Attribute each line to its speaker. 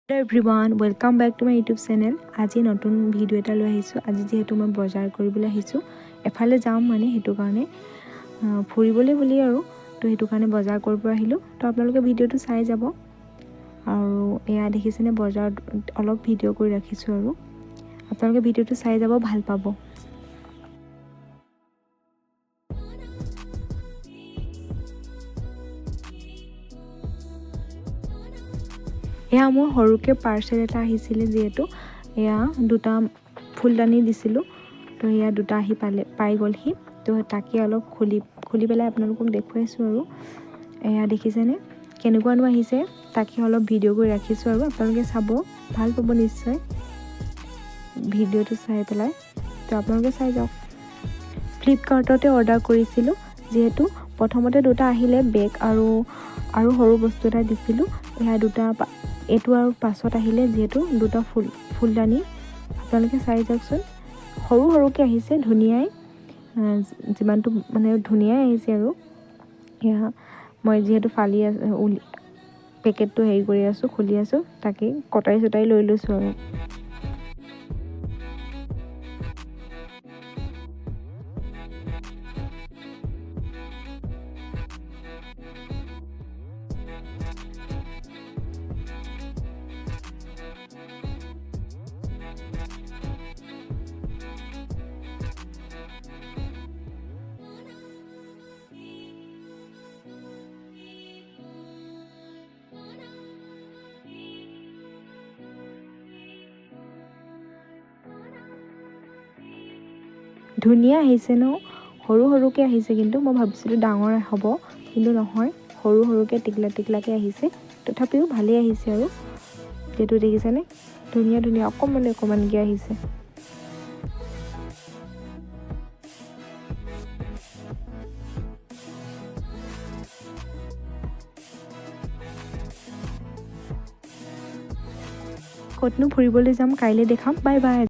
Speaker 1: Hello everyone, welcome back to my YouTube channel. আজি নতুন video' এটা লৈ আহিছোঁ। আজি যিহেতু মই বজাৰ কৰিবলৈ আহিছোঁ, এফালে যাম মানে, সেইটো কাৰণে ফুৰিবলৈ বুলি আৰু তো সেইটো কাৰণে বজাৰ কৰিব আহিলোঁ। তো আপোনালোকে ভিডিঅ'টো চাই যাব। আৰু এয়া দেখিছেনে, বজাৰত অলপ ভিডিঅ' কৰি ৰাখিছোঁ আৰু আপোনালোকে ভিডিঅ'টো চাই যাব, ভাল পাব। এয়া মোৰ সৰুকৈ পাৰ্চেল এটা আহিছিলে, যিহেতু এয়া দুটা ফুলদানি দিছিলোঁ। তো এয়া দুটা আহি পালে, পাই গ'লহি। তো তাকে অলপ খুলি খুলি পেলাই আপোনালোকক দেখুৱাইছোঁ। আৰু এয়া দেখিছেনে, কেনেকুৱানো আহিছে, তাকে অলপ ভিডিঅ' কৰি ৰাখিছোঁ আৰু আপোনালোকে চাব, ভাল পাব নিশ্চয় ভিডিঅ'টো চাই পেলাই। তো আপোনালোকে চাই যাওক। ফ্লিপকাৰ্টতে অৰ্ডাৰ কৰিছিলোঁ। যিহেতু প্ৰথমতে দুটা আহিলে, বেগ আৰু সৰু বস্তু এটা দিছিলোঁ। এয়া দুটা এইটো আৰু পাছত আহিলে, যিহেতু দুটা ফুলদানি। আপোনালোকে চাই যাওকচোন, সৰু সৰুকৈ আহিছে, ধুনীয়াই যিমানটো মানে ধুনীয়াই আহিছে। আৰু এয়া মই যিহেতু ফালি আছোঁ, পেকেটটো হেৰি কৰি আছোঁ, খুলি আছোঁ, তাকেই কটাৰী চটাৰী লৈ লৈছোঁ। আৰু ধুনীয়া আহিছে ন? সৰু সৰুকৈ আহিছে, কিন্তু মই ভাবিছিলোঁ ডাঙৰ হ'ব, কিন্তু নহয়, সৰু সৰুকৈ টিকলা টিকলাকৈ আহিছে। তথাপিও ভালেই আহিছে। আৰু যিহেতু দেখিছেনে, ধুনীয়া ধুনীয়া অকণমান অকণমানকৈ আহিছে। ক'তনো ফুৰিবলৈ যাম কাইলৈ দেখাম। Bye bye.